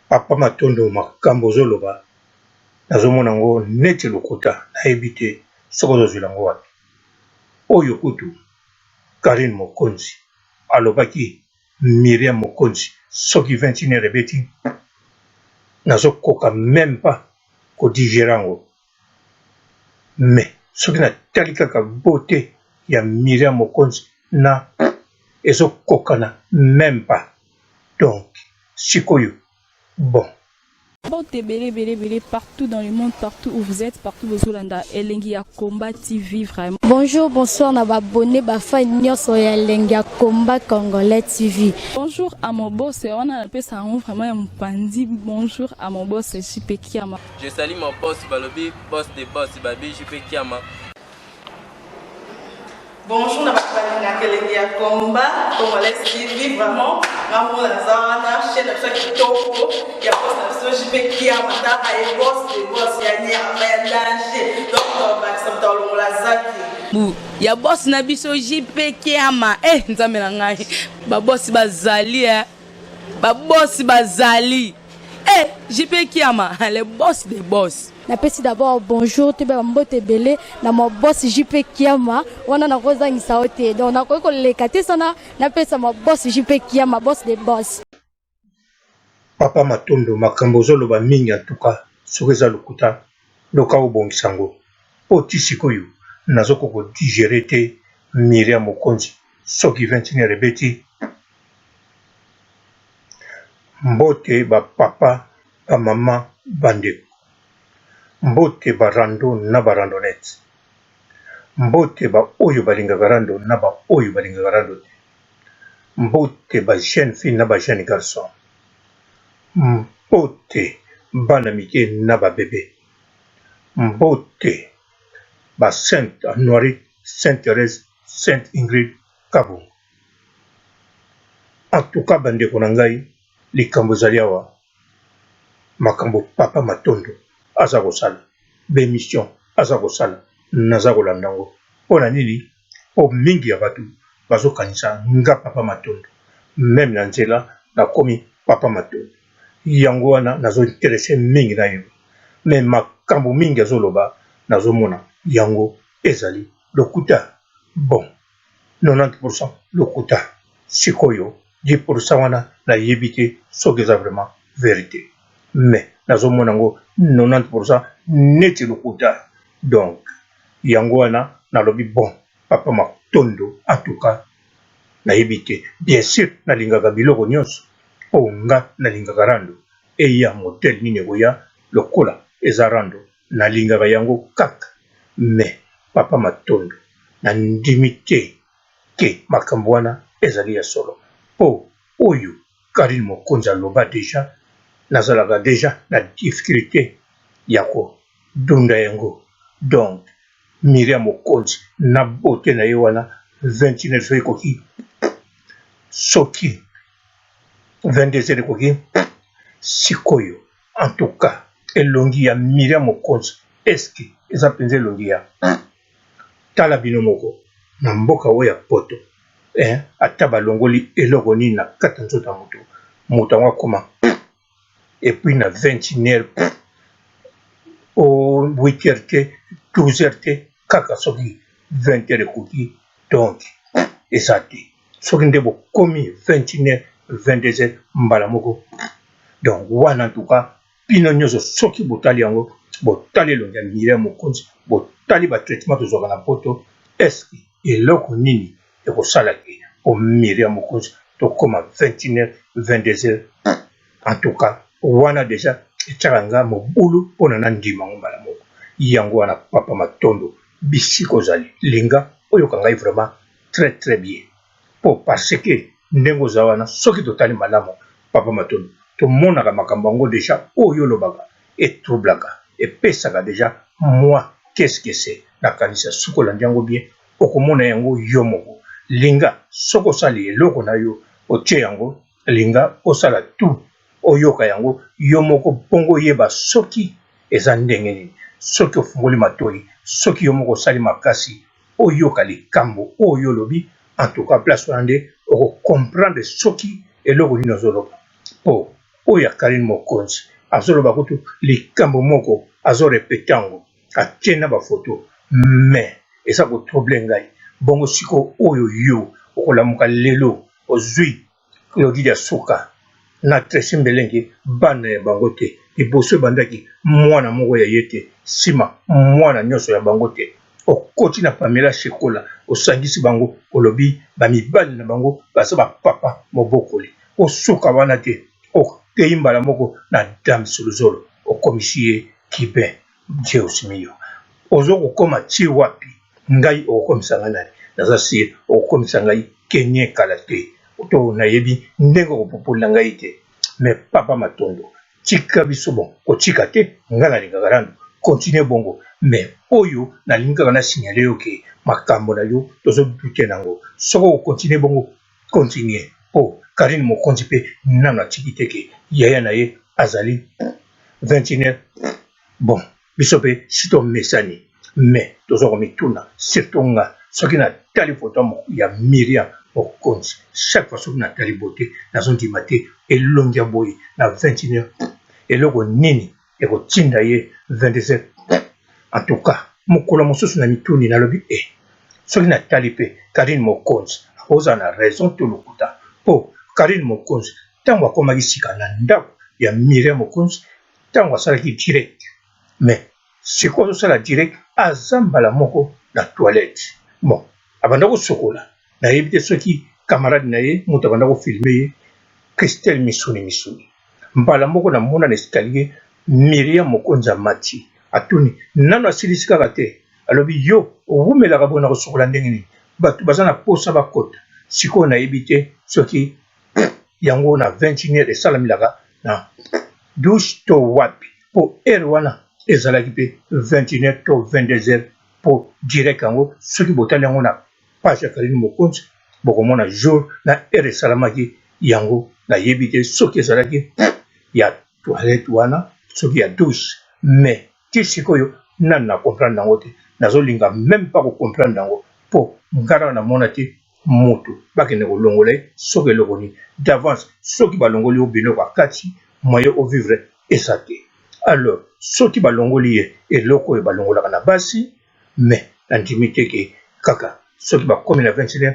Papa Matondo makambo ozoloba nazomona yango neti lokuta nayebi te soki ozozwela yango wapi oyo kutu Carine Mokonzi alobaki Miriam Mokonzi soki 21 heures ebeti nazokoka meme pas ko digere yango mais soki natali kaka beaute ya Miriam Mokonzi na ezokokana meme pas donc sikoyo bon. Mbote ebele ebele ebele partout dans le monde partout où vous êtes partout bozolanda elengi ya combat TV vraiment. Bonjour bonsoir na ba abonné ba fan nyonso ya elengi ya combat congolais TV. Bonjour à mon boss wana napesa yango vraiment ya mopanzi bonjour à mon boss JP Kiama. Je salue mon boss balobi boss de boss babi JP Kiama. Bonjour na bato balingaka elengi ya combat congolais TV vraiment nga moko naza wana chaîne na biso ya kitoko ya boss na biso JP Kiama tala ye boss de boss ya nyama ya danger donc tobakisa moto alongola zaki bu ya boss na biso JP Kiama eh nzambe na ngai ba boss bazali eh ba boss bazali eh JP Kiama le boss de boss. Napesi d'abord bonjour toyeba ba mbote ebele na ma boss JP Kiama wana nakozangisa yo te donc nakoki koleka te sana napesa ma boss JP Kiama boss de boss. Papa Matondo makambo ozoloba mingi en tout cas soki eza lokuta loka obongisa ngo po ti sikoyo nazo ko digerer te Miriam Mokonzi soki 21 heures ebeti Mbote ba papa ba maman ba ndeko Mbote ba rando na ba randonnette Mbote ba oyo balingaka rando na ba oyo balingaka rando te Mbote ba jeune fille na ba jeune garçon Mbote bana mike na ba bebe Mbote ba sainte Anuarite, sainte Therèse, sainte Ingrid Kabongo En tout cas ba ndeko na ngai likambo ezali awa makambo papa Matondo aza kosala ba emission aza kosala naza kolanda yango pona nini po mingi ya batu bazokanisa nga papa Matondo meme na nzela nakomi papa Matondo yango wana nazo interesse mingi na ye mais makambo mingi azoloba nazomona yango ezali lokuta bon 90 pourcent lokuta sikoyo 10 pourcent wana nayebi te soki eza vraiment verite mais nazomona yango 90 pourcent neti lokuta donc yango wana nalobi bon papa matondo en tout cas nayebi te bien sur nalingaka biloko nyonso po nga nalingaka rando eya modele nini ekoya lokola eza rando nalingaka yango kaka mais papa matondo nandimi te ke makambo wana ezali ya solo po oyo Carine Mokonzi aloba dejà nazalaka dejà na difficulte ya ko dunda yango donc Miriam Mokonzi na beaute na ye wana 21 heures soki ekoki soki 22 heures ekoki sikoyo en tout cas elongi ya Miriam Mokonzi est ce que eza penza elongi ya Tala bino moko na mboka oyo ya poto eh ata balongoli eloko nini na kati ya nzoto ya moto, moto yango akoma et puis na 21 heures o 8 heures te 12 heures te kaka soki 20 heures ekoki donc eza te soki nde bokomi 21 heures 22 heures mbala moko donc wana en tout cas Bino nioso soki botali yango botali elongi ya Miriam Mokonzi botali ba traitement tozwaka na poto est ce que eloko nini ekosala ke po Miriam Mokonzi tokoma 21 heures 22 heures en tout cas wana dejà etiaka nga mobulu pona na ndima yango mbala moko yango wana papa Matondo bisika ozali linga oyoka ngai vraiment très très bien po parce que ndenge oza wana soki totali malamu papa Matondo tomonaka makambo yango dejà oyo olobaka e troublaka epesaka dejà mua qu'est ce que c'est nakanisa soki olandi yango bien okomona yango yo moko linga soki osali eloko na yo otie yango linga osala tout oyoka yango yo moko bongo oyeba soki eza ndenge nini soki ofungoli matoyi soki yo moko osali makasi oyoka likambo oyo olobi en tout cas place wana nde oko comprendre soki eloko nini ozoloba po. Oyo ya Carine Mokonzi azoloba kutu likambo moko azo repeter yango atie na ba photo mais eza ko troubler ngai bongo sikoyo oyo yo okolamuka lelo ozui Claudie Diasuka na Tracy Mbelenge bana ya bango te liboso ebandaki mwana moko ya ye te sima mwana nionso ya bango te okoti na Pamela Shekola osangisi bango olobi ba mibali na bango baza ba papa mobokoli osuka wana te okeyi mbala moko na Dams Luzolo okomisi ye cubain Deus mio ozo kokoma ti wapi ngai okokomisa ngai nani naza sur okokomisa ngai kenien kala te to nayebi ndenge okopopolela ngai te mais papa matondo tika biso bon kotika te ngai nalingaka nanu continue bongo mais oyo nalingi kaka na signale yo ke makambo na yo tozo doute nango soki oko continue bongo continue po Carine mokonzi pe nanu atiki te ke yaya na ye azali 21 bon biso pe si tomesani mais toza komituna surtout nga soki natali photo ya Miriam Mokonzi chaque fois soki natali beaute nazondima te elongi ya boye na 21 eloko nini ekotinda ye 22 en tout cas mokolo mosusu na mituni nalobi e eh, soki natali pe Carine Mokonzi akozala na raison to lokuta po Carine Mokonzi ntango akomaki sika na ndako ya Miriam Mokonzi ntango asalaki direct mais sikoyo azosala direct aza mbala moko na toilette bon abanda kosokola nayebi te soki camarade na ye moto abanda kofilme ye Christelle misuni misuni mbala moko namona na escalier Miriam Mokonzi amati atuni nano asilisi kaka te alobi yo owumelaka boye na kosokola ndenge nini bato baza na posa bakota sikoyo nayebi te soki yango na 21 heures esalamelaka na douche to wapi po heure wana ezalaki pe 21 heures to 22 heures po direct yango soki botali yango na page ya Carine Mokonzi bokomona jour na heure esalamaki yango nayebi te soki ezalaki ya toilette wana soki ya douche mais ti sikoyo nanu na comprendre yango te nazolinga meme pas ko comprendre yango po nga nanu namona te mutu bakende kolongola ye soki eloko nini d'avance soki balongoli yo biloko ya kati moyen o vivre eza te alors soki balongoli ye eloko oyo balongolaka na basi mais nandimi te ke kaka soki bakomi na 21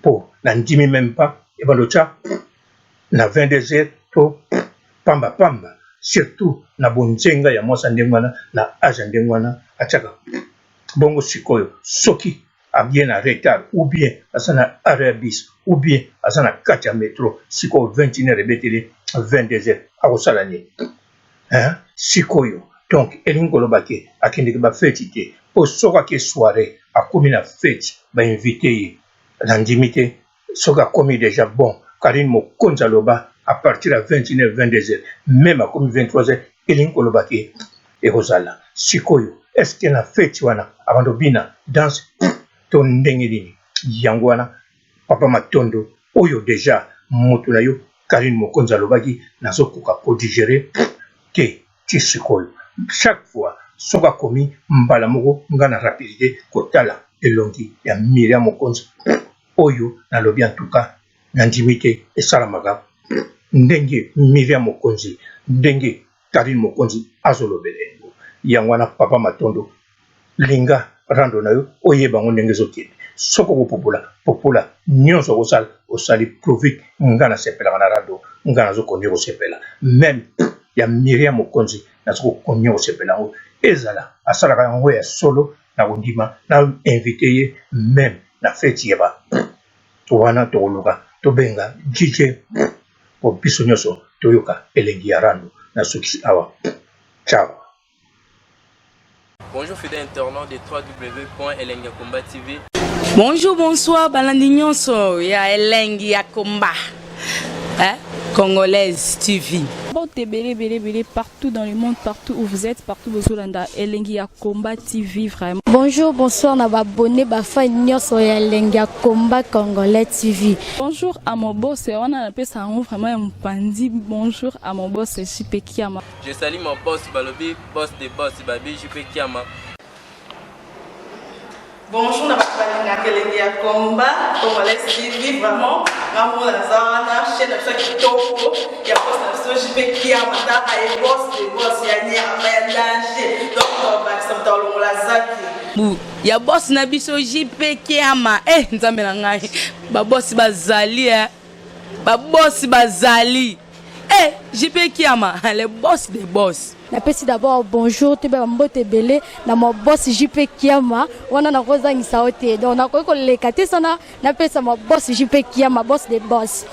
po nandimi meme pas ebanda otya na 22 heures to pamba pamba surtout na bonzenga ya mwasi ya ndenge wana na age ya ndenge wana atiaka bongo sikoyo soki aye na retard ou bien aza na arret ya bus ou bien aza na kati ya metro sikoyo 21 heures ebeteli 22 heures akosala nini hein? Sikoyo donc elingi koloba ke akendeke ba feti te po soki ake soiree akomi na feti ba invite ye nandimi te soki akomi dejà bon Carine mokonzi aloba à partir ya 21 heures 22 heures meme akomi 23 heures elingi koloba ke ekozala sikoyo est ce que na feti wana abanda obina danse to ndenge nini yango wana papa matondo oyo dejà mutu na yo Carine mokonzi alobaki nazokoka ko digere te ti sikoyo chaque fois soki akomi mbala moko nga na rapidite kotala elongi ya Miriam mokonzi oyo nalobi en tout cas nandimi te esalamaka ndenge Miriam mokonzi ndenge Carine mokonzi azo lobela yango yango wana papa matondo linga rando na yo oyeba yango ndenge ezo kende soki okopopola popola nionso okosala osali prouve nga nasepelaka na rando nga nazo konie kosepela meme ya Miriam mokonzi nazo kokonie kosepela yango ezala asalaka yango ya solo na kondima na invite ye meme na feti ya ba wana tokoluka tobenga DJ po biso nionso toyoka elengi ya rando nasukisi awa ciao. Bonjour fidèle internaute de www.elengiyakomba.tv. Bonjour, bonsoir, balandi nyonso ya elengi ya komba. Hein? Congolaise TV. Mbote ebele ebele ebele partout dans le monde, partout où vous êtes, partout bozolanda elengi ya Combat TV vraiment. Bonjour, bonsoir na ba abonné ba fan nyonso ya elengi ya Combat Congolais TV. Bonjour à mon boss, wana napesa yango vraiment ya mopanzi. Bonjour à mon boss JP Kiama. Je salue mon boss balobi boss de boss babi JP Kiama. Bonjour na bato balingaka elengi ya combat congolais TV. Vraiment, nga moko naza wana, chaîne na biso ya kitoko ya boss na biso JP Kiama. Taka ye, boss de boss ya nyama ya danger. Donc tobakisa moto alongola zaki. Bu ya boss na biso JP Kiama. Eh, Nzambe na ngai, babosi bazali, eh. Babosi bazali. Eh, JP Kiama, le boss des boss. Napesi d'abord bonjour, toyeba bambote ebele na ma boss JP Kiama. Wana nakozangisa yo te, donc nakoki koleka te sana napesa ma boss JP Kiama, boss de boss.